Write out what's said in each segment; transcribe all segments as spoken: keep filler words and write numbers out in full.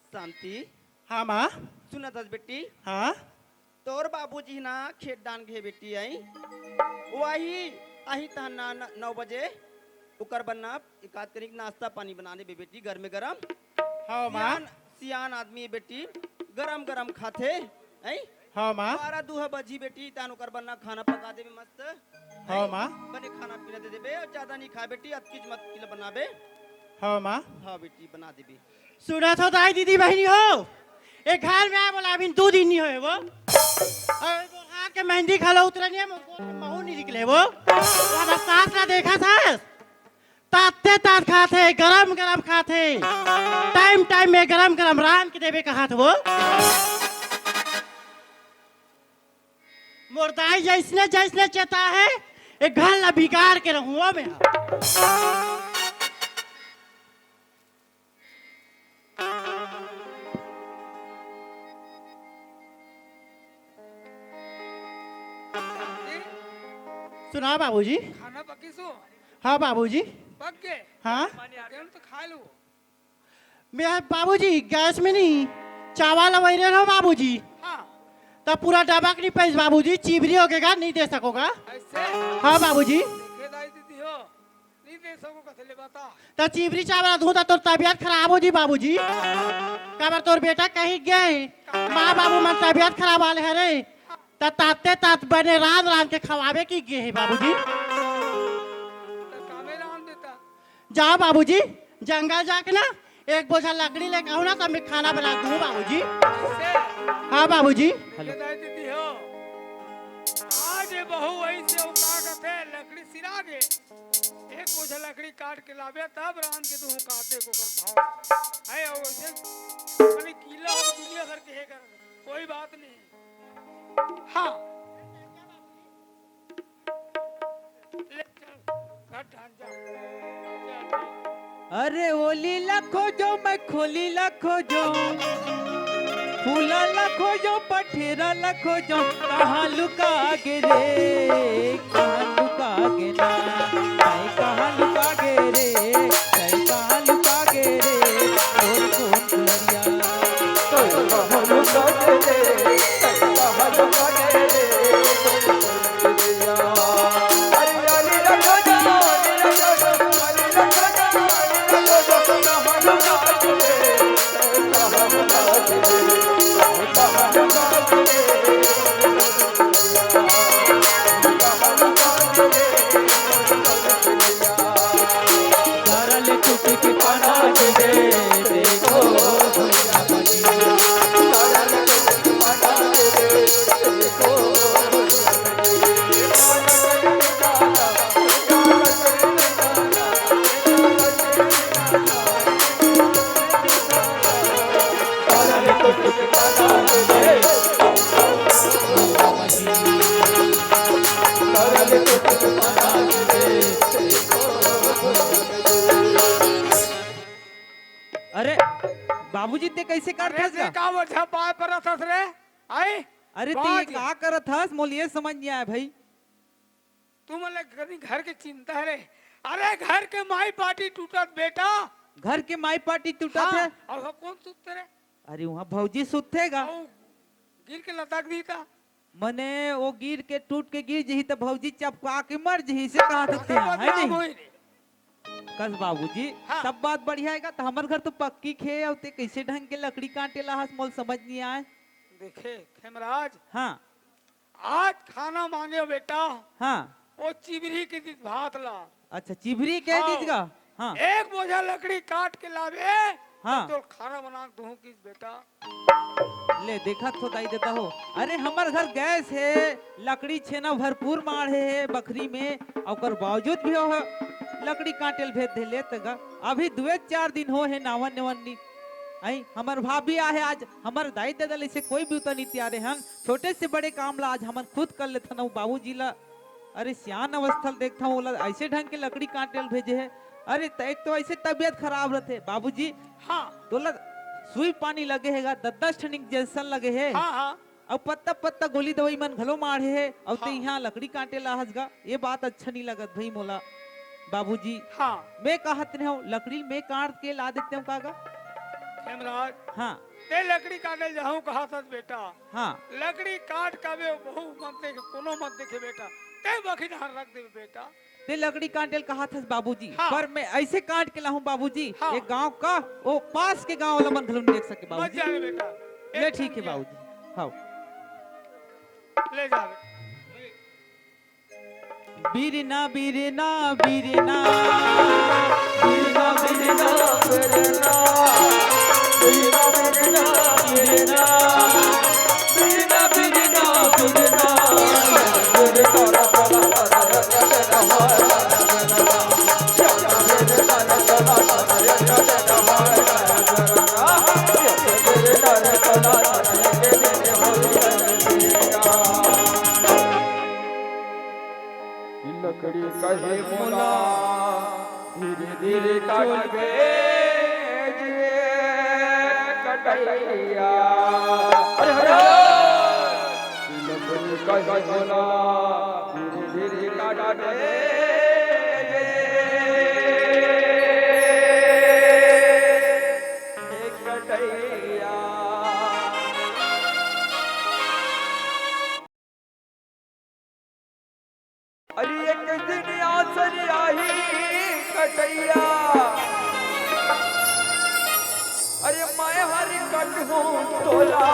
शांति। हाँ माँ। सुनत हस बेटी? हाँ। तोर बाबूजी ना खेत डाहन गे बेटी, आई। वही आही तहन ना, न-, नौ बजे। ओकर बर ना एकाध कनिक नाश्ता पानी बना देबे बेटी, गरमे गरम। हाँ माँ। सियान, सियान आदमी हे बेटी, गरम गरम खाथे, आई। हाँ माँ। बारह दू ह बजही बेटी, तहन ओकर बर ना खाना पका देबे मस्त। हाँ माँ। बने खाना पीना दे देबे, अउ ज्यादा नहीं खाए बेटी, अतकीच मत किला बनाबे। हाँ माँ। हाँ बेटी, बना देबे। सुनत हो दाई दीदी बहिनी हो, ए घर में आए बोला अभी दू दिन नहीं होए वो। अउ वो हाथ के मेहंदी घलो उतरे नहीं हे, मोर गोड़ के महू नहीं निकले वो। वो हमर सास ला देखत हस, ताते तात खाथे, गरम गरम खाथे, टाइम टाइम में गरम गरम रांध के देबे कहत वो। मोर दाई जइसने जइसने चेता हे, ए घर ला बिगाड़ के रहूं ओ में। सुना बाबूजी। खाना पकी सो? हाँ बाबूजी। पक गे? हाँ। तेन तो खा लो। मैं बाबूजी गैस में नहीं, चावल अवैरे रहो बाबूजी। हाँ। तब पूरा डबक नहीं पैस बाबूजी, चिबरी हो गएगा, नहीं दे सकोगा। ऐसे? हाँ बाबूजी। देखे दाई दीदी हो, नहीं दे सको कथे ले बता। तो चिबरी चावल दूं तो तोर तबीयत खराब हो जी बाबूजी। काबर तोर बेटा कहीं गए, माँ बाबू मन तबीयत खराब वाले हरे, त ताते तात बने रांध रांध के खवावे की गे हे बाबूजी। तो कामे रांध देता। जाओ बाबूजी, जंगल जाके ना एक बोझा लकड़ी लेके आओ ना, तब मैं खाना बना दूं बाबूजी। से? हाँ बाबूजी। देखे दाई दीदी हो, आज ये बहू वही से उतार के लकड़ी सिरा गे। एक बोझा लकड़ी काट के लाबे, तब रांध के दूं, काटे को कर भाव। है, और वैसे माने गीला हो दुनिया भर के हे कर, कोई बात नहीं। हाँ। ले चल, घर ठान जा। अरे ओली ला खोजो, मैं खोली ला खोजो, फूला ला खोजो, पठेरा ला खोजो, कहाँ लुका गे रे, कहाँ लुका गे ना, तैं कहाँ लुका गे रे, तैं कहाँ लुका गे रे, मोर गोंद लरिया। अरे बाबूजी, ते कैसे अरे करथस ते गा? का बोझा पाय परत हस रे? आई? अरे ते ये बाज। का करत हस? मोल ये समझ नहीं आया भाई। तुमन ला कनी घर के चिंता हे रे। अरे घर के माई पाटी टूटत बेटा। घर के माई पाटी टूटत हाँ, हे? अउ कौन सुतथे रे? अरे वहाँ भौजी सुतथे गा। अउ गिर के लटक दी ता। मने वो गिर के टूट के गिर जही त भौजी चपका के मर जही, से कहा सकते हैं, है नहीं? कस बाबूजी, हाँ। सब बात बढ़िया हे गा, त हमर घर तो पक्की खे, अउ ते कैसे ढंग के लकड़ी काटे ला हस, मोल समझ नहीं आए। देखे खेमराज, हाँ। आज खाना मांगे हो बेटा। हाँ। वो चिबरी के दीस भात ला। अच्छा, चिबरी के हाँ। दीस गा? हाँ। एक बोझा लकड़ी काट के लाबे, हाँ। तो खाना बना के दूँ किस बेटा। ले, देखत हो दाई ददा हो। अरे, हमर घर गैस हे, लकड़ी छेना भरपूर माढ़े हे बखरी में, ओकर बावजूद भी ओह लकड़ी काटे ल भेज दे ले त गा। अभी दुए चार दिन हो हे, नावन नेवन नी। आई, हमर भाभी आहे आज, हमर दाई ददा ले से कोई भी उतर नी तियारे हन। छोटे से बड़े काम ला आज हमन खुद कर लेथन, अउ बाबूजी ला, अरे सियान अवस्था ल देखथन, ओला ऐसे ढंग के लकड़ी काटे ल भेजे हे। अरे त एक तो ऐसे तबीयत खराब रहथे बाबूजी। हाँ। तोला सुई पानी लगे हे गा, दस दस ठन injection लगे हे। हाँ, हाँ। अउ पत्ता पत्ता गोली दवाई मन घलो माढ़े हे, अउ ते हाँ। इहाँ लकड़ी काटे ला हस गा, ये बात अच्छा नहीं लगत भई मोला बाबूजी। हाँ। मैं कहत रहेंव लकड़ी मैं काट के ला देतेंव का गा? खेमराज, हाँ। ते लकड़ी काटे जाहूँ कहत हस बेटा। हाँ। लकड़ी काट काबे, बहू मत देखे, कोनो मत देखे बेटा। ते बखी धान रख देबे बेटा। ते लकड़ी काटे ल कहत हस बाबूजी, हाँ। पर मैं ऐसे काट के लाहूँ बाबूजी, हाँ। एक गांव का, वो पास के गांव वाला मन घलो देख सके मत बाबूजी। जाने बेटा। ले एकदम ठीक है जा। बाबूजी, हाँ। ले जा बेटा। बिरना, बिरना, बिरना, बिरना, बिरना, बिरना, बिरना, बिरना, बिरना, बिरना, बिरना, बिरना, बिरना। लकड़ी कहे मोला, धीरे धीरे काटबे कटैया। अरे, अरे, लकड़ी कहे मोला, धीरे धीरे काटबे कटैया। अरे एक दिन आसर आही कटैया, अरे मैं हर कटहूँ तोला।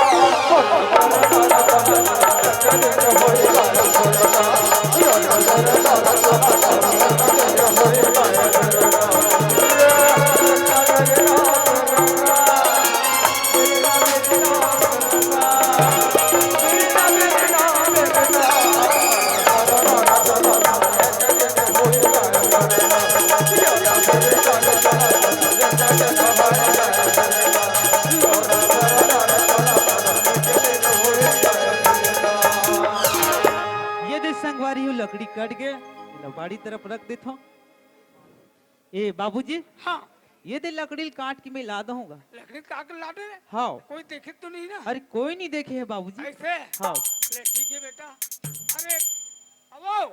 ये दे संगवारी हो, लकड़ी कट के एला बाड़ी तरफ रख देथों। ए बाबूजी, हाँ। ये दे लकड़ी ल काट के मैं ला दहूँगा। लकड़ी काट के ला दे रे? हाँ। कोई देखे तो नहीं ना? अरे कोई नहीं देखे है बाबूजी। ऐसे? हाँ। ले ठीक है बेटा। अरे अब आओ।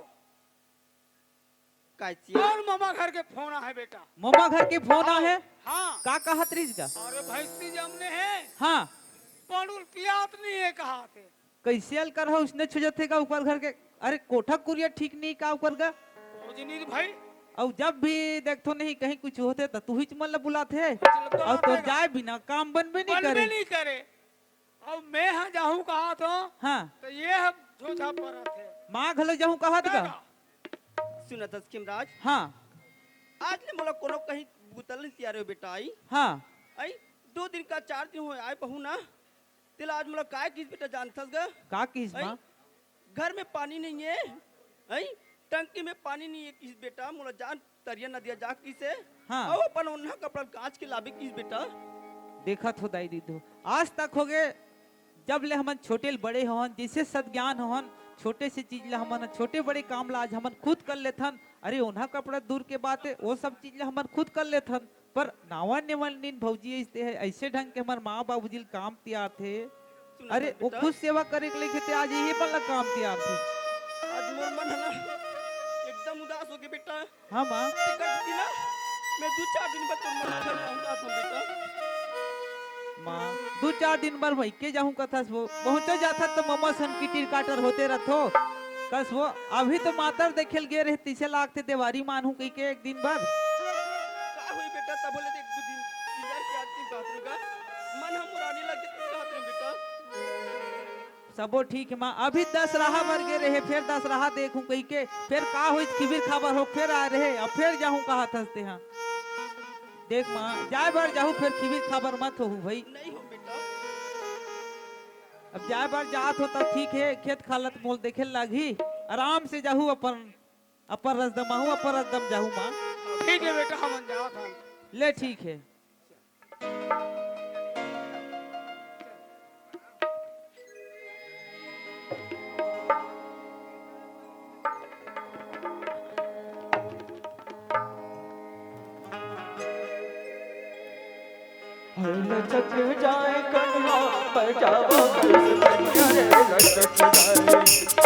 काची? और मामा घर के फोन आहे बेटा। मामा घर के फोन हाँ, आहे? हाँ। का कहत रहिस गा? अरे भैंसी जमने हे। हाँ। पानी ल पियात नहीं हे कहत हे। कैसे अलकर हो उसने छुजत हे का ऊपर घर के? अरे कोठा कुरिया ठीक नहीं का ऊपर का? खोजनी रे भाई। अउ जब भी देखथो नहीं कहीं कुछ होथे त तुहीच मन ल बुलाथे। कुछ लगता अउ तोर आते ना। जाए बिना काम बनबे नहीं बनबे करे। नहीं करे। अब मैं हा जाहूँ कहत हो, हाँ। त ये हम झोझा परत हे। माँ घलो जाहूँ कहत का? का? सुनत हस खेमराज? हाँ। आज ले मोला कोनो कहीं बुतल नहीं तियारे हो बेटा आई। हाँ। आई, दो दिन का चार दिन हो आए बहू ना। तेला आज मोला काय किस बेटा जानथस गा? का किस आई, माँ? घर में पानी नहीं है, आई, टंकी में पानी नहीं है किस बेटा, मोला जान तरिया नदिया जा किसे? हाँ। अउ अपन ओन्हा कपड़ा कांच के लाबे किस बेटा? देखत हो दाई दीदी हो, आज तक हो गए, जब ले हमन छोटे ले बड़े होहन, जैसे सत ज्ञान होहन, छोटे से चीज ला हमन छोटे बड़े काम ला आज हमन खुद कर लेथन। अरे ओन्हा कपड़ा दूर के बात है, वो सब चीज ला हमन खुद कर लेथन। पर नावा नेवन नीन भौजी ऐसे है, ऐसे ढंग के हमर माँ बाबूजी ल काम तियार थे। सुना अरे, कर वो बेटा। खुद सेवा करे के लेके ते आज यही बल्ला काम तियार थे। आज मोर मन है ना, एकदम उदास हो गए बेटा। हाँ माँ। ते कर दी ना, मैं दो चार दिन बाद तोर मन घर पहुंचा था बेटा। माँ, दो चार दिन बाद वही के जाहूँ कथस वो। पहुँचो जाथस तो ममा सन किटिर काटर होते रहथो। कस वो, अभी तो मातर देखेल गे रहे, तीसे लाग थे देवारी मान हूँ कही के एक दिन बाद। का होई बेटा, तब बोले देख दो दिन, दिन यार के आदमी बात रुका। मन हम पुरानी लगे तो बात रे बेटा। सबो ठीक है माँ, अभी दस रहा बर गे रहे, फिर दस रहा देखूं कही के, फिर का होई खिबिर खाबर हो, फिर आ रहे, अब फिर जाहूं कहा थस ते हाँ। देख माँ, जाए बर जाहू, फिर खिबिर खाबर मत होहू भाई। नहीं हो बेटा। अब जाए बर जात हो त ठीक है, खेत खालत मोल देखे लागही, आराम से जाहू अपन, अपन रसदम आहू, अपन रसदम जाहू माँ। ठीक है बेटा, हमन जात हन। ले ठीक है। लटक जाए कन्हा, बजावा कैसे बनिया रे लटक जाए।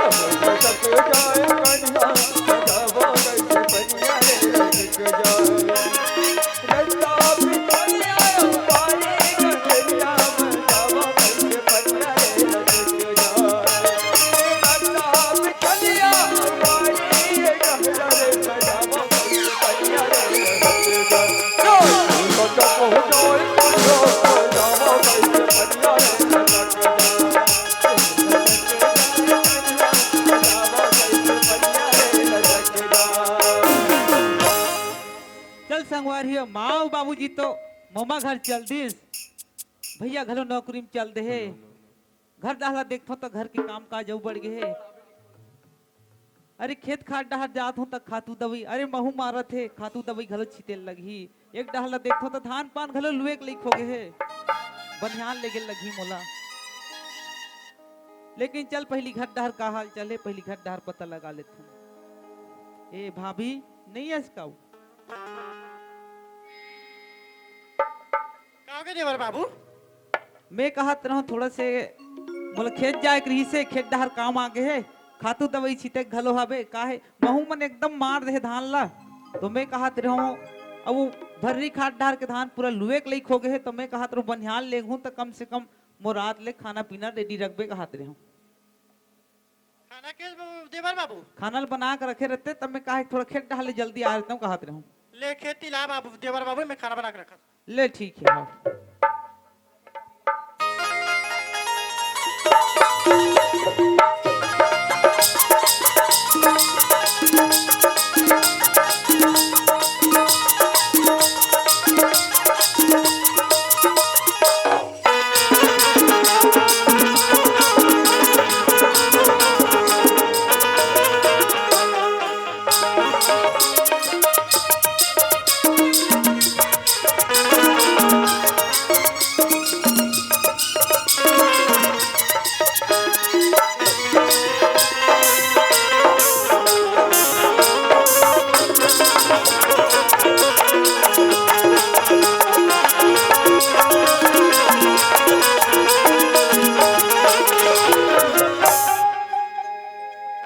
अब लटक जाए कन्हा, बजावा कैसे बनिया रे लटक जाए। रस्ता भी बनिया, पानी गंगरिया, बजावा कैसे बनिया रे लटक जाए। रस्ता भी बनिया, पानी गंगरिया रे, बजावा कैसे बनिया रे लटक जाए। चल संगवारी हो, माँ अउ बाबूजी तो ममा घर चल दिस, भैया घलो नौकरी में चल दे हे। घर डहर ला देखथों त घर के काम काज अउ बढ़ गे हे। अरे खेत खार डहर जात हों त खातू दवई, अरे महू मारत हे, खातू दवई घलो छिते लगही। एक डहर ला देखथों त धान पान घलो लुए के लइक हो गे हे, बनिहान लेगे लगही मोला। लेकिन चल पहिली घर डहर का हाल चाल हे, पहिली घर डहर पता लगा लेथों। ए भाभी, नइ अस का ओ? का हो गे देवर बाबू? मैं कहत रहूं थोड़ा से मोला खेत जाए के रहिस हे, खेत डहर काम आ गे हे, खातू दवई छिते के घलो हवे, का हे महू मन एकदम मार दे हे धान ला। तो मैं कहत रहूं, अब वो भर्री खार डहर के धान पूरा लुए के लइक हो गे हे, तो मैं कहत रहूं बनिहान लेगहूं त कम से कम मोर रात ले खाना पीना ready रखबे कहत रहूं। खाना के देवर बाबू? खाना ल बना के रखे रहते, तब मैं काहे थोड़ा खेत डहर ले जल्दी आ रहता हूँ कहत रहूँ। ले खेती ला बाबू, देवर बाबू, मैं खाना बना के रखत। ले ठीक हे, हाँ।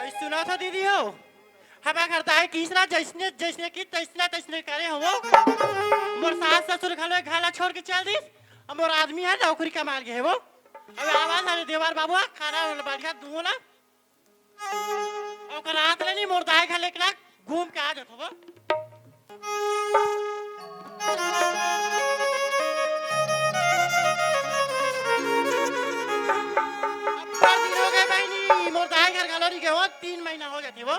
अई सुना था दीदी हो, हमार घर दाई किसना जैसने, जैसने की तैसना तैसने करे हो। मोर सास ससुर घलो घर ला छोड़ के चल दिस, अब मोर आदमी हे नौकरी कमाल गे हे वो। अब आवाज आने देवर बाबू, खाना बढ़िया दूंगा ना। ओकर रात ले नी मोर दाई घर लेके ना घूम के आ जात हो। अब्बड़ दिन हो गए बहिनी, मोर दाई घर घलो नी गए हो, तीन महीना हो जाथे वो।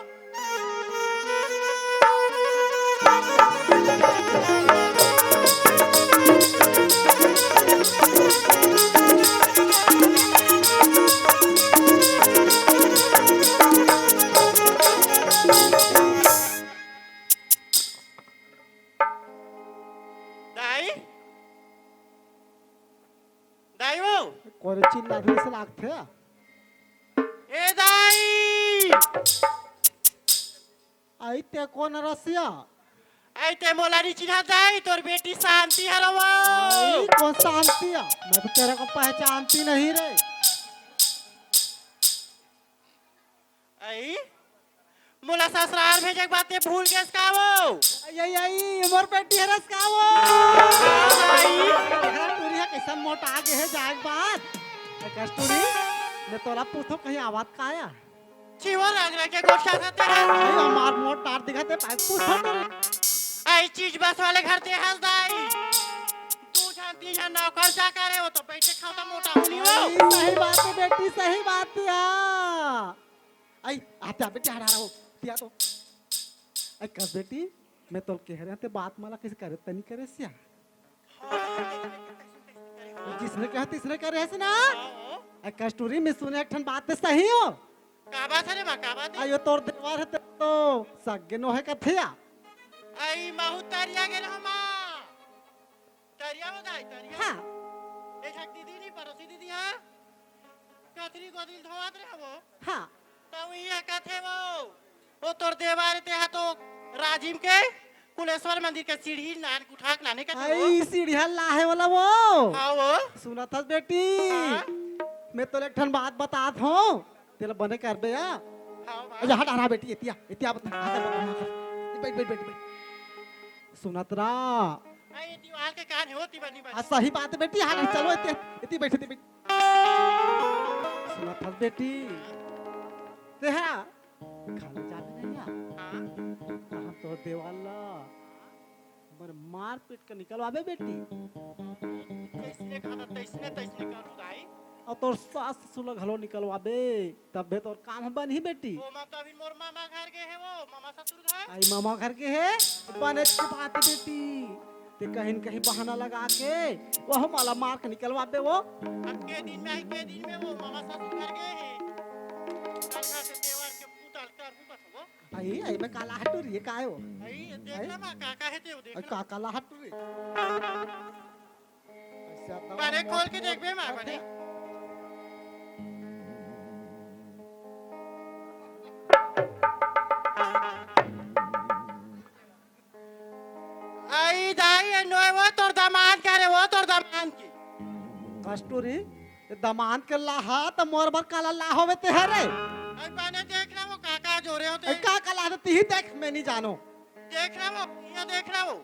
दाई, दाई वो। कोन चिल्लात हे अइसे लागथे? ए दाई! अई ते कोन रसिया? अई ते मोला नी चिन्हा दाई, तोर बेटी शांति हरव। अई कोन शांति हे? मैं तो तेरे को पहचानती नहीं रे। अई, मोला ससुराल भेजे के बात ते भूल गेस का वो? अई, अई, अई, मोर बेटी हरस का वो? अई। अरे, टूरी ह कइसन मोटा गे हे जाए के बाद। ए, कस टूरी, मैं तोला पूछो कहीं आवत का या? छिवो रंग रंग के गोठिया खाते हैं। अरे, हमार मोट डार दिखा ते भाई, पूछो टूरी। अई, चीज बस वाले घर ते हंस दाई। दू झन, तीन झन नौकर चाकर हे, वो तो बैठे खाता मोटा होनी वो। अई, सही बात हे बेटी, सही बात हे। अई, आते, आते, हरा, हरा हो, तिया तो। अई, कस बेटी, मैं तोल कह रहे ते बात माला किस करे, तनी करे सिया। जिसने कहा, तिसने करे है ना? अई, कस टूरी, मैं सुने एक ठन बात ते सही हो। का बात हे रे माँ, का बात हे? अई, यो तोर देवर हे ते तो सगे नो हे कथिया। अई, महू तरिया गे रहा माँ। तरिया वो दाई, तरिया। हाँ। ए झक दीदी नी, पड़ोसी दीदी, हाँ। कथरी गोदिल धोवत रहे वो। हाँ। त उही ह कथे वो, ओ तोर देवर ते ह तो राजिम के कुलेश्वर मंदिर के सीढ़ी नान उठा के लाने का तो। आई सीढ़िया लाहे वाला वो। हाँ वो। सुनत हस बेटी, हाँ? मैं तोला एक ठन बात बतात हूँ, तेला बने करबे या। हाँ, बात। अच्छा हट, हट बेटी, एतिया, एतिया बता, आगे बता, आगे। बैठ, बैठ, बैठ, बैठ। सुनत रहा। आ, ये दीवार के कान है, होती बनी बनी। आ, सही बात है बेटी, हाँ, चलो, एती, एती बैठ, एती बैठ। सुनत हस बेटी, ते हा, खाली जाने नहीं आ। हाँ। कहाँ तो देवाल ला, मर मार पीट के निकलवाबे बेटी। जैसने खाना तैसने, तैसने करू दाई। और तोर सास ससुर ला घलो निकलवाबे, तबे तोर काम ह बनही बेटी। ओ माँ, तो अभी मोर मामा घर गे हे वो, मामा ससुर घर। आई मामा घर गे हे, बने के बात बेटी। ते कहीं न कहीं बहाना लगा के, वो हमारा मार के निकलवाबे वो। अब के दिन में आई, के दिन में वो मामा ससुर घर गे हे। कल घर से देवर के पूत अलकर हूँ बस वो। आई, आई मैं काला हटू रही है, काय वो? आई, देख आई? ना माँ, काका है ते वो, देख आई, ना। का काला हटू रही? बारे खोल के देखबे माँ, बारे। आई दाई, ए नोय वो तोर दामाद के रे, वो तोर दामाद के। कस्तूरी, ए दामाद के लाहा त मोर बर काला लाहा होवे ते हरे। आई बाने देख ना वो काका जोरे होते। ए का काला त तिही देख, मैं नहीं जानो। देख ना वो, ये देख ना वो।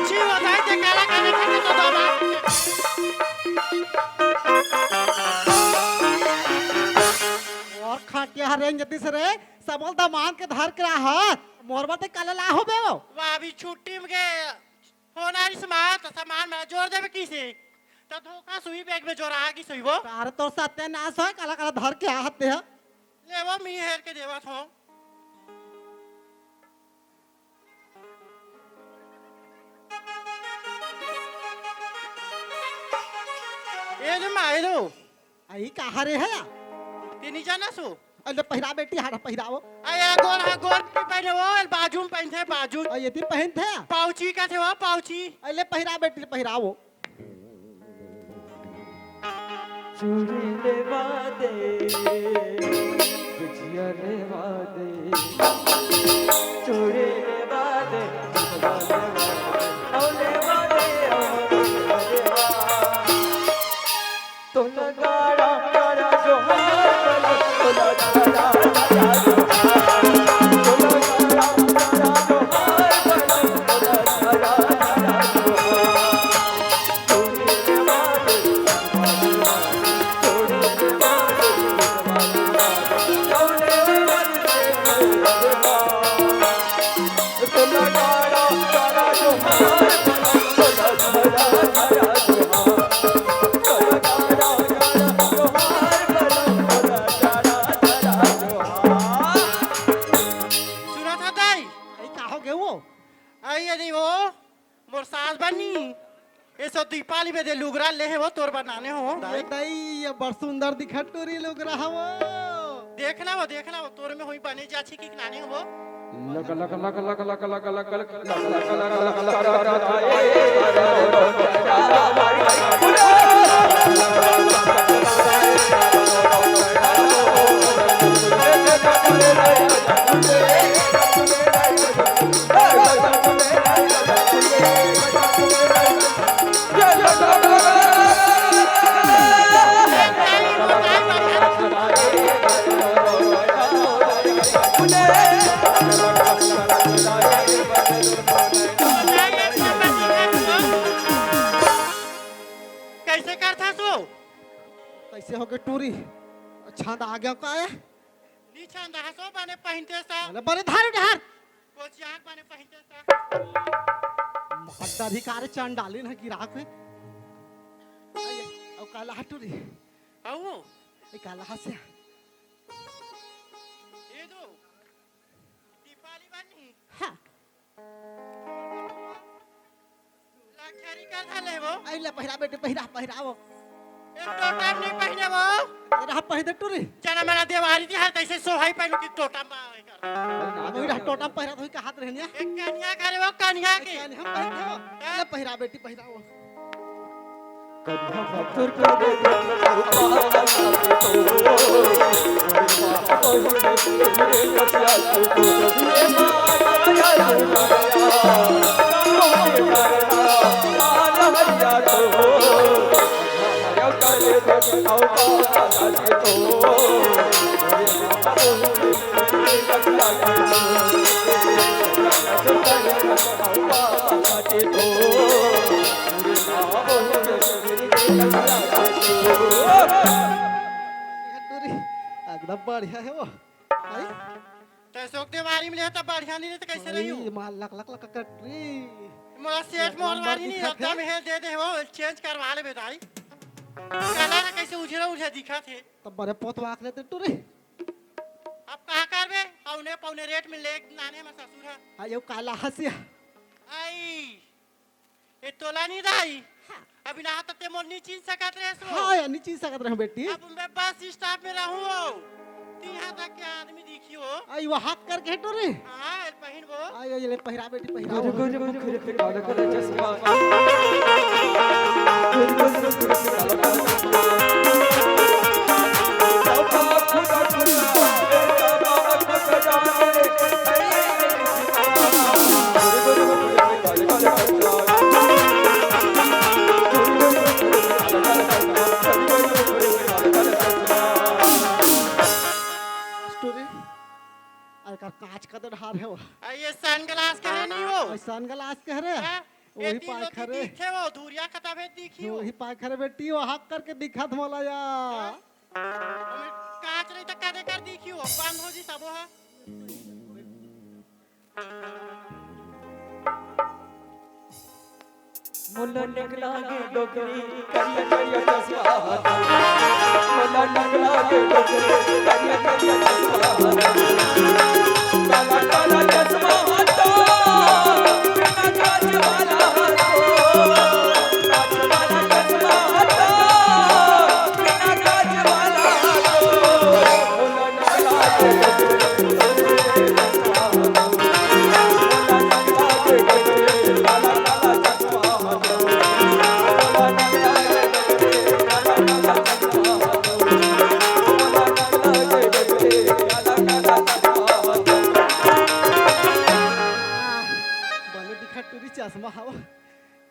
छी बताई ते काला काला खाने तो दबा। और खाटिया हरे जतिस रे, सबल दामाद के धर के रहा, मोर बर ते काला ला होबे वो। वा अभी छुट्टी में गए। फोन आइस मा, त सामान मा जोर देबे किसे। त धोखा सुई बैग में जोरा गिस होई वो। कार तोर सत्यानाश होय, काला काला धर के हाथ दे। ले वो मी हेर के देवत हो। ए दे माए दो। आई कहाँ रे है? ते नहीं जाना सो? अरे पहिरा बेटी, हाड़ा पहिराओ। अरे गोर हा गोर नहीं पहने वो, बाजू में पहनते हैं, बाजू। अरे ये दिन पहनते हैं? पाउची का थे वो, पाउची। अरे पहिरा बेटी, पहिराओ। चूड़ी लेवा दे, बिछिया लेवा दे, चूड़ी लेवा दे, बिछिया लेवा दे, ओ लेवा दे, ओ लेवा दे। सुनत हस दाई? अई का हो गे वो? अई अरे वो, मोर सास बनी। ए सो दीपाली में दे लुगरा ले हे वो तोर बनाने हो। दाई, दाई, ये बड़ सुंदर दिखत टूरी लुगरा हवो। देखना वो, देखना वो, तोर में होई बने जाछी की नाने हो। लक, लक, लक। कैसे करथस वो? कैसे हो गे टूरी? छांद आ गया का है? नी छांद हसो बने पहिनते सा। अरे बने धार उधार। कोचिया बने पहिनते सा। महत्ता अधिकार चंडालिन है गिराक है। अरे, औ काला हटू रे। आओ। ए काला हसे। ये दो। दीपाली बनी। हाँ। लाचारी का था ले वो। आई ले पहिरा बेटी, पहिरा, पहिरा वो। एक तो टाइम नहीं पहिने वो। रहा पहिर दे टूरी। चना मना देवारी तिहार तइसे सोहाई पहिरू कि टोटा मा एकर। अरे ना वही रहा देवारी। टोटा पहिरा तो कहात रहनिया। एक कन्या करे वो कन्या के। कन्या हम पहिर देवो। हाँ। ले पहिरा बेटी पहिरा वो। एकदम बढ़िया हे वो। आई? तैं सोक देवारी में ले त बढ़िया नहीं रहे त कइसे रही? अरे, मार लक, लक, लक, कट रे। मोला सेठ एकदम मोहलवारी नहीं, दिखत हे। एकदम हे दे दे वो, change करवा ले बेटा। कलर कइसे उजरा उजरा दिखत हे। तब बड़े पोतवा आँख लेते टूरी। अब कहाँ करबे? औने पौने rate में ले नाने में ससुर हे। हाँ, यो काला हँसिया। आई। ए तोला नहीं दाई। हाँ। अभी ना त ते मोर नहीं चिन्ह सकत रहे सो। हाँ यार, नहीं चिन्ह सकत रहे बेटी। अब मैं बस stop में रहूँ हो। तिहाँ तक के आदमी दिखी हो। आई, वो हाथ करके हटो रे। हाँ, ए पहिन वो। आई, आई, ले पहिरा बेटी, पहिरा। गुरु, गुरु, गुरु, गुरु, काला, काला चश्मा। गुरु, गुरु, गुरु, गुरु, काला, काला चश्मा। स्टोरी। अरे का कांच का तो ढार हे वो। आ, ये sunglass का हे नहीं वो? आ, sunglass का रे? हाँ? वही ये तीनों पाँख की रे। दिखे वो, धुरिया का तबे दिखी वो। वही पाँख रे बेटी, वो हाथ करके दिखत मोला या। हाँ? ओमे कांच नहीं तो कदे कर दिखी वो, बंद हो जी सबो हा। मोला निकला के डोकरी, करिया करिया चश्मा। मोला निकला के डोकरी, करिया करिया चश्मा। काला काला चश्मा तो, बिना कांच वाला तो। कांच वाला चश्मा तो, बिना कांच वाला तो। मोला निकला के डोकरी, बने दिखा टूरी चश्मा हवा।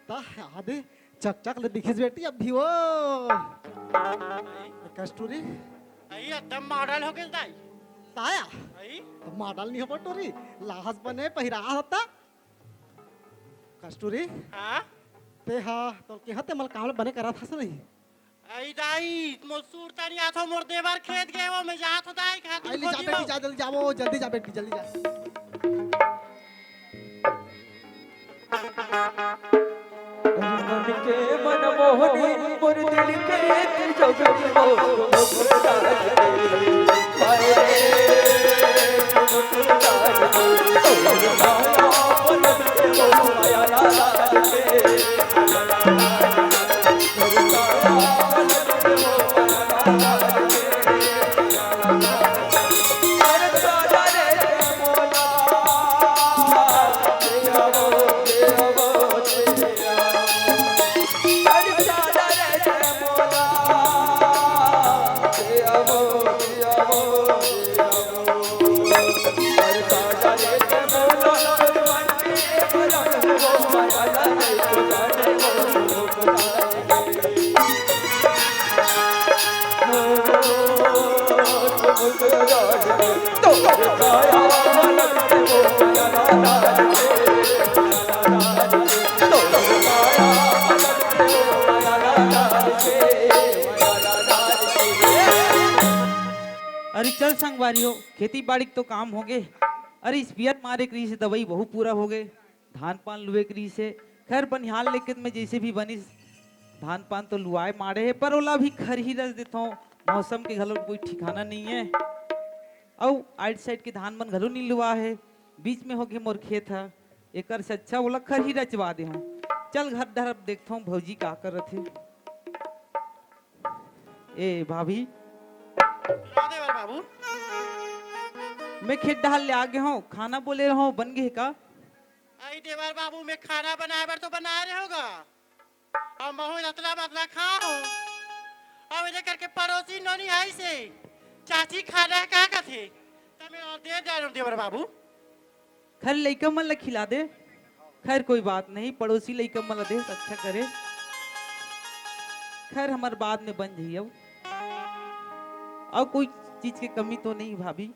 ता आदे चकचक ले दिखिस बेटी अब भी वो। कस्तूरी। आई एकदम model हो गेल दाई। ताया। आई? तो model नहीं हो टूरी, लाहस बने पहिरा होता। कस्तूरी। हाँ? ते हा, तो के हा ते मल काम बने करत हस नहीं? आई दाई, मोर सूरता नहीं आथो, मोर देवर खेत गए वो, मैं जात हो दाई, खा आई ले जा बेटी, जा, जल्दी जा, वो जल्दी जा बेटी, जल्दी जा। अरे मन के मनमोहनी, मोर दिल के तिजोरी, मोर मुस्कान रे। हाय रे, मुस्कान रे। तोर माया पलक के मोर माया लाल रे। अरे चल संगवारी हो, खेती बाड़ी के तो काम होगे। अरे स्प्रेयर मारे के रहिस हे, दवाई वहू पूरा होगे। धान पान लुए के रहिस हे। खैर बनिहार लेके मैं जइसे भी बनिस धान पान तो लुआए माड़े हे, पर ओला भी खरही रच देथों। मौसम के घलो कोई ठिकाना नइ हे। अउ आइड साइड के धान मन घलो नइ लुआ हे। बीच में होगे मोर खेत ह, एकर से अच्छा ओला खरही रचवा देहूं। चल घर डहर अब देखथों भौजी का करत हे। ए भाभी, सुना देवर बाबू। मैं खेत डहर ले आ गे हंव, खाना बोले रहंव, बन गे हे का? अई देवर बाबू, मैं खाना बनाए बर तो बनाए रहेंव गा, अउ महूं रतला बतला खाहूं। अउ एदे करके पड़ोसी नोनी आइसे, चाची खाना हे का कथे, त मैं ओला दे डारेंव देवर बाबू। खैर, लइका मन ला खिला दे। खैर, कोई बात नहीं, पड़ोसी लइका मन ला दे, अच्छा करे। खैर, हमर बाद में बन जाही। अउ, अउ कोई चीज के कमी तो नहीं भाभी?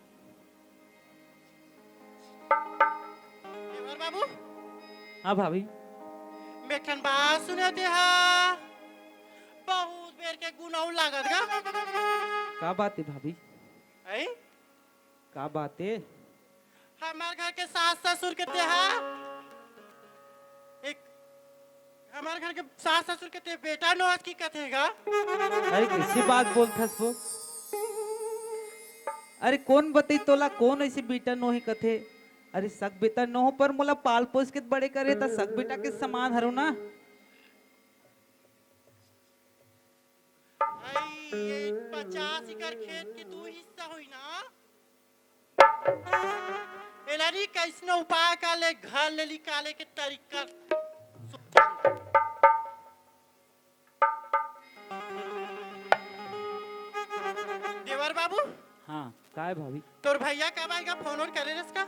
देवर बाबू। हाँ भाभी। मैं एक ठन बात सुनेंव तेहा बहुत बेर के गुनाऊ लागत गा। का बात हे भाभी? अई? का बात हे? हमर घर के सास ससुर के तेहा एक, हमर घर के सास ससुर के ते बेटा नोहस कि कथे गा। अरे, कइसे बात बोलथस वो? अरे, कोन बतई तोला, कोन अइसे बेटा नोहे कथे? अरे, सग बेटा नोहो, पर मोला पाल पोस के बड़े करे, त सग बेटा के समान हरंव ना। अई, ये पचास एकड़ खेत के दू हिस्सा होही ना? एला नी कइसनो उपाय कर ले, घर ले निकाले के तरीका सोचेंव। देवर बाबू। हाँ, काय भाभी? तोर भैया कब आही गा, फोन वोन करे रहिस का?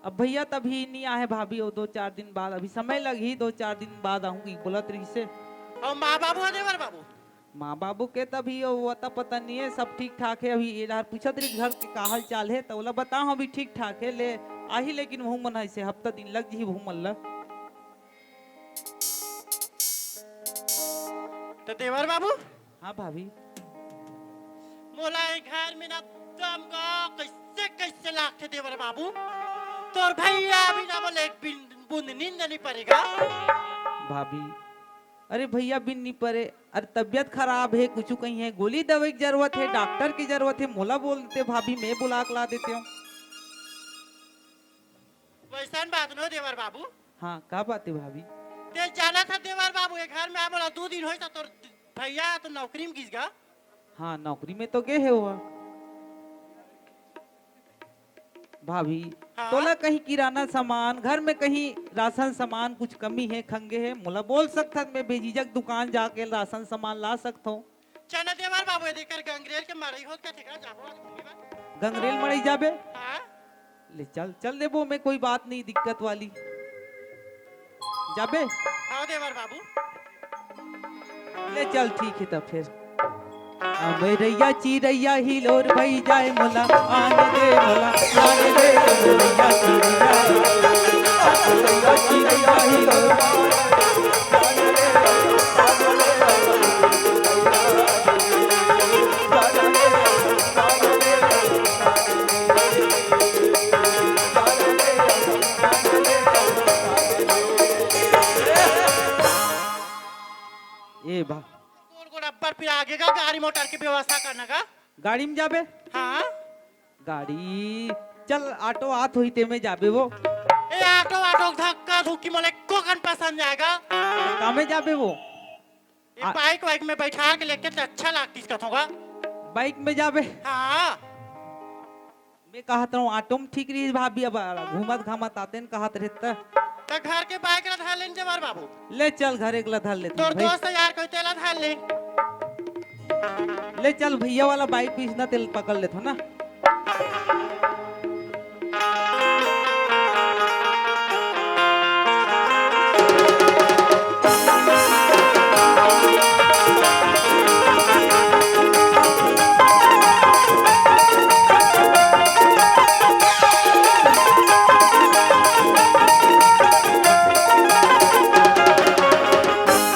अब भैया त अभी नी आहे भाभी, वो दो चार दिन बाद, अभी समय लगही, दो चार दिन बाद आहूं कहिके बोलत रहिसे। अउ माँ बाबू ह देवर बाबू? माँ बाबू के त अभी वो अता पता नी हे, सब ठीक ठाक हे। अभी ये डहर पूछत रहिस घर के का हाल चाल हे, त ओला बताहूं अभी ठीक ठाक हे, ले आही, लेकिन वहू मन अइसे हफ्ता दिन लग जही वहू मन ला। त देवर बाबू, हाँ भाभी। मोला ए घर में ना दम गा कइसे कइसे लागथे देवर बाबू। तोर भैया बिना मोला एक बिन-, बूंद नींद नी परे गा। भाभी, अरे भैया बिन नी परे, अरे तबियत खराब हे, कुछू कहीं हे, गोली दवाई के जरूरत हे, डॉक्टर के जरूरत हे, मोला बोल देते भाभी, मैं बुला के ला देतेंव। वइसन बात नोहे देवर बाबू। हाँ, का बात हे भाभी? ते जानथस देवर बाबू, ए घर में आए मोला दू दिन होइस, तोर भैया तो नौकरी में गिस गा। हाँ, नौकरी में तो गे हे वो। भाभी, हाँ? तोला कहीं किराना सामान, घर में कहीं राशन सामान कुछ कमी हे, खंगे हे, मोला बोल सकथस, मैं बेझिझक दुकान जाके राशन सामान ला सकथंव। चल ना देवर बाबू, एदे कर गंगरेल के मड़ई होत कथे गा, जाबो आज घूमे बर। गंगरेल मड़ई जाबे? हाँ। ले चल, चल देबो मैं, कोई बात नहीं दिक्कत वाली। जाबे? हाँ देवर बाबू। ले चल, ठीक हे तब फिर। अमरैया चिरैया हिलोर भई जाए मोला, आन दे मोला, आन दे अमरैया चिरैया। अमरैया चिरैया हिलोर। ए बा। गोड़ गोड़ अब्बड़ पिरा आगे गा, गाड़ी मोटर के व्यवस्था करना गा। गाड़ी में जाबे? हाँ। गाड़ी, चल ऑटो आत होही ते में जाबे वो। ए ऑटो, ऑटो धक्का धुक्की मोला एको कन पसंद आएगा। कामे जाबे वो? ए आ- बाइक वाइक में बैठा के लेके त अच्छा लागतिस कथों गा। बाइक में जाबे? हाँ। मैं कहत रहूं, ऑटो में ठीक रही भाभी, अब घूमत घामत आते न कहत रहे त। त घर के बाइक ला धर लेन जवार बाबू। ले चल, घर एक ला धर लेते तोर भाई। दोस्त यार कोई तेला धर ले। ले चल, भैया वाला बाइक पीछना तेल पकड़ लेथो ना।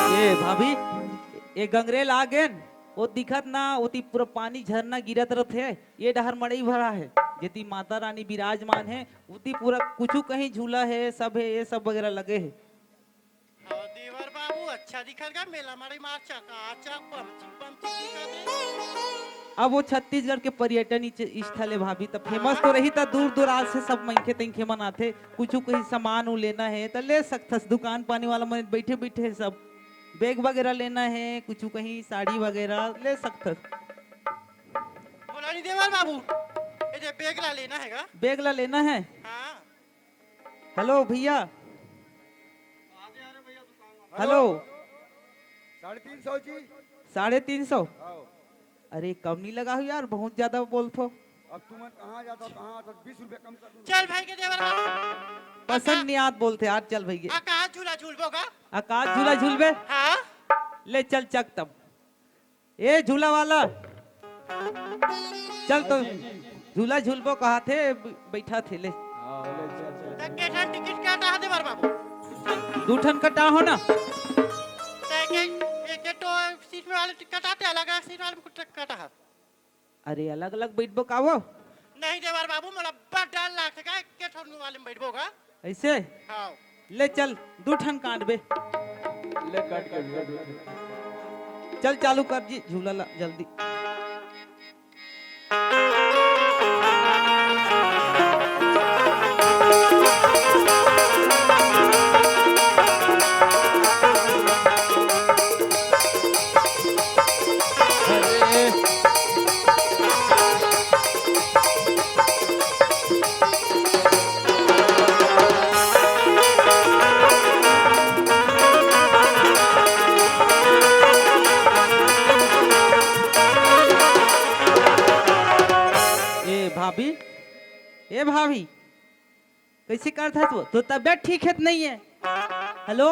ए भाभी, ए गंगरेल आ गेन, वो दिखत ना, ओती पूरा पानी झरना गिरत रथे। ये डहर मड़ई भरा हे, जेती माता रानी विराजमान हे, उती पूरा कुछु कहीं झूला हे, सब हे, ये सब वगैरह लगे हे। हाँ, देवर बाबू, अच्छा दिखत गा, मेला माड़ी मार चकाचक, बमचिक, बमचिक दिखत हे। अब वो छत्तीसगढ़ के पर्यटन इच-, स्थल हे भाभी, त फेमस तो रही, त दूर दराज से सब मनखे तइखे मन आथे, कुछु कहीं सामान उ लेना हे, त ले सकथस, दुकान पानी वाला मन बैठे बैठे सब बैग वगैरह लेना हे, कुछु कहीं साड़ी वगैरह ले सकथस। अरे देवर बाबू, ये दे, बैग ला लेना है का? बैग ला लेना है। हाँ। हेलो भैया। हेलो। साढ़े तीन सौ जी। साढ़े तीन सौ? हाँ। अरे, कम नहीं लगा हो यार, बहुत ज्यादा बोलथो। अब तुमन कहाँ जाता हो, कहाँ आता हो, बीस रुपया कम कर दूँ। चल भाई के देवर बाबू। पसंद नहीं आत बोलथे यार, चल भाई के। आकाश झूला झूलबो का? आकाश झूला झूलबे? हाँ। ले चल चक तब। ए झूला वाला, चल तो। झूला झूलबो कहा थे, ब-, बैठा थे ले। हाँ, ले, चल, चल। त के ठन टिकट काटा है देवर बाबू? दू ठन कटा हो ना। त के, एक के तो सीट में वाले टिकट आते, अलग सीट वाले में कुछ कटा है। अरे, अलग-अलग बइठबो का वो? नहीं देवर बाबू, मोला बड़ डर लागथे का, एके ठन वाले में बइठबो का? अइसे? हाँ। ले चल, दू ठन काटबे। ले काट के ले दू ठन। चल, चालू कर जी, झूला ला, जल्दी। ए भाभी, ए भाभी, कइसे करत हस वो? तोर तबियत ठीक हे त नइ हे? हेलो,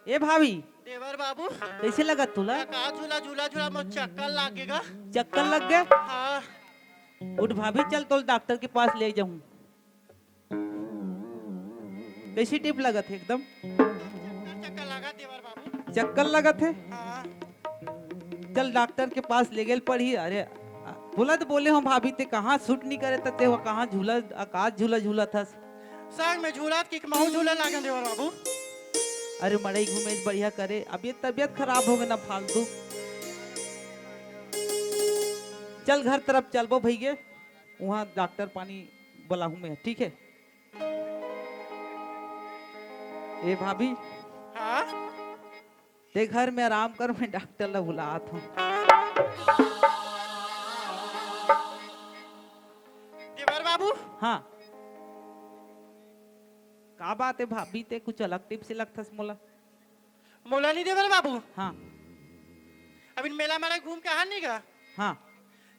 ए भाभी। देवर बाबू। कइसे लगत तोला? का झूला, झूला, झूला, मोर चक्कर लाग गे गा। चक्कर लग गे? हाँ। उठ भाभी, चल तोला डॉक्टर के पास ले जाहूँ। कइसे टिप लगत हे एकदम? चक्कर, चक्कर लगत देवर बाबू। चक्कर लगत हे? हाँ। चल डॉक्टर के पास ले गेल पड़ही। अरे, आ, बोला तो बोले हँव भाभी, ते कहाँ सूट नहीं करे, त ते वो कहाँ झूला, आकाश झूला झूलत हस? संग में झूलत कि महूँ झूला लागे देवर बाबू। अरे मड़ई घूमे बढ़िया करे, अब ये तबियत खराब हो गे ना फालतू। चल घर तरफ चलबो भइगे, उहाँ डॉक्टर पानी बोलाहूँ मैं, ठीक हे? ए भाभी। हाँ? ते घर में आराम कर, मैं डॉक्टर ला बुलात हँव। देवर बाबू। हाँ। का बात हे भाभी, ते कुछ अलग टिप से लगथस मोला? मोला नहीं देवर बाबू। हाँ। अभी मेला मेला घूम के आहा नहीं गा? हाँ।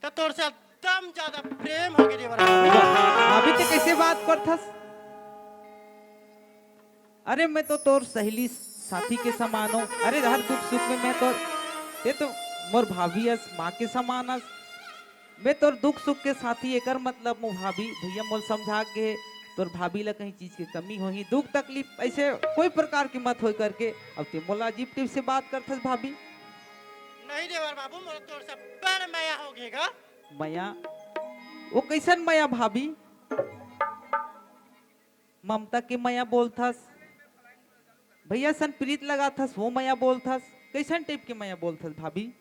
त तोर से एकदम ज्यादा प्रेम हो गे देवर बाबू। वाह, भाभी ते कइसे बात करथस? अरे मैं तो तोर सहेली साथी के समान हँव। अरे हर दुख सुख में मैं तोर, ते तो मोर भाभी अस, माँ के समान अस। मैं तोर दुख सुख के साथी, एकर मतलब मोर भाभी, भइया मोला समझा गे हे, तोर भाभी ला कहीं चीज के कमी होही, दुख तकलीफ अइसे कोई प्रकार के मत होय करके। अब ते मोला अजीब टिप से बात करथस भाभी। नहीं देवर बाबू, मोला तोर से बड़ मया हो गे गा। मया? वो कइसन मया भाभी? ममता के मया बोलथस, भइया सन प्रीत लगाथस, वो मया बोलथस, कइसन टाइप के मया बोलथस भाभी?